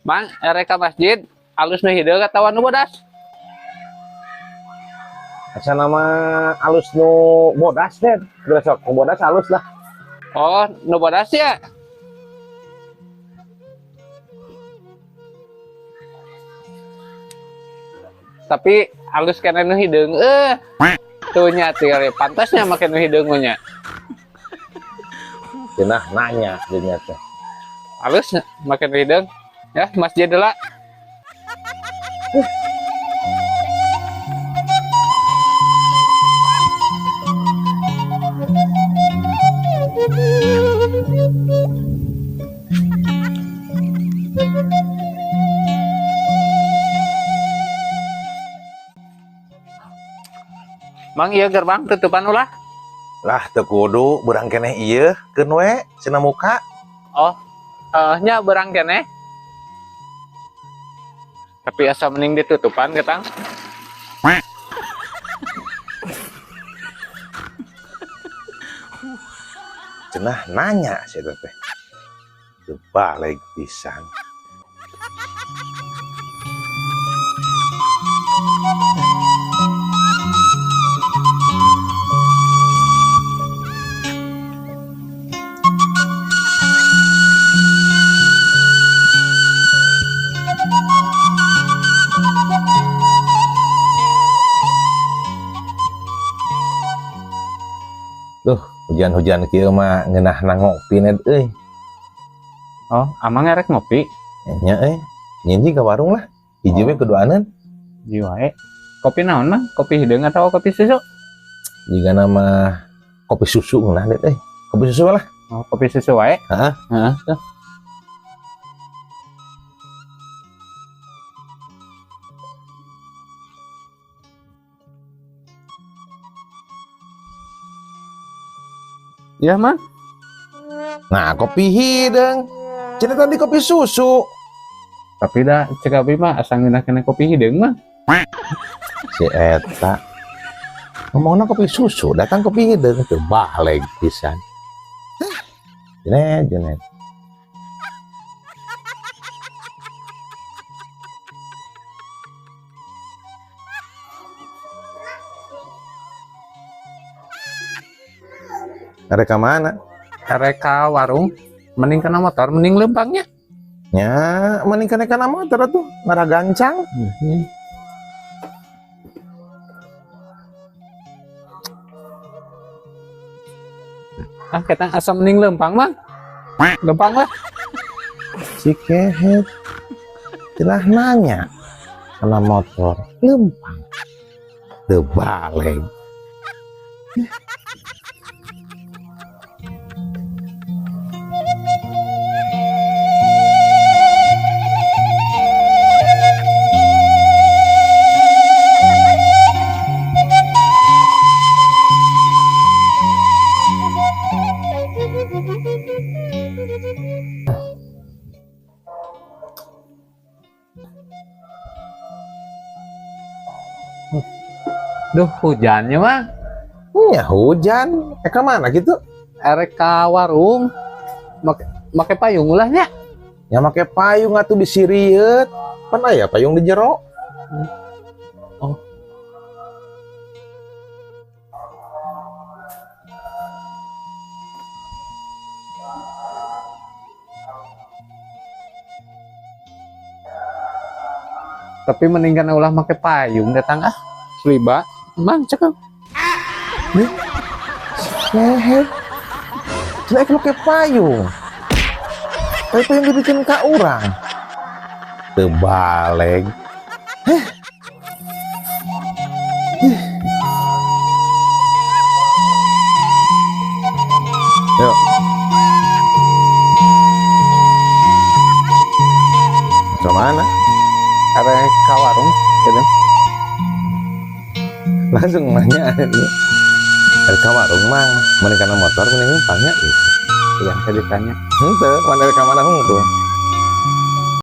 Mang, erek ka masjid, alus nu hideung atawa nu bodas? Asa nama alus nu bodas deh. Geus sok nu bodas alus lah. Oh, nu bodas ya? Tapi alus kena nu hideung Tuh nya tinggal pantasnya make nu hideung nya. Cenah nanya jadinya teh. Alus make nu hideung. Ya, masjid lah. Mang, iya gerbang tutupan ulah. Lah teu kudu beurang keneh ieu keun we cenah muka. Oh, nya beurang keneh. Tapi asa mending ditutupan ketang. Cenah nanya si eta teh. Teu balik pisan. Duh, hujan-hujan kieu mah ngeunahna ngopi net euy. Oh, amang erek ngopi? Nya euy. Nyinji ke warung lah. Hiji we kuduaneun. Hiji wae. Kopi naon mah? Kopi hideung atau kopi susu? Jigana mah kopi susu ngeunah det euy. Kopi susu lah. Oh, kopi susu wae. Heeh. Heeh, tuh. Ya, Mang. Nah, kopi hideung. Cenah tadi kopi susu. Tapi dah cek abi mah asa ngeunah kena kopi hideung mah. Si eta ngomongna kopi susu, datang kopi hideung teu balik pisan. Jenet, jenet. Erek ka mana? Erek ka warung, mending kana motor, mending leumpangnya. Nya, mending kana motor atuh, ngarah gancang. Ah, kita asa mending leumpang mah. Leumpang lah. Si kehet. Cenah nanya kana motor, leumpang. Teu balik. Duh, hujannya mah. Ya hujan. Ke mana gitu? Erek ka warung. Make payung ulah nya. Ya make payung atuh disirieut. Pan aya payung di jero. Oh. Tapi mendingan ulah make payung datang ah. Riba. Mang cekal. Nih. Leher. Jelek make payung. Tapi payung dibikin ka urang. Teu baleg. Heh. Yuk. Ke mana? Arek ka warung gitu. Langsung nanya ini. Arek ka warung mang, mending kana motor mending numpangnya gitu. Yang saya ditanya. Henteu, mana arek ka mana hungkul.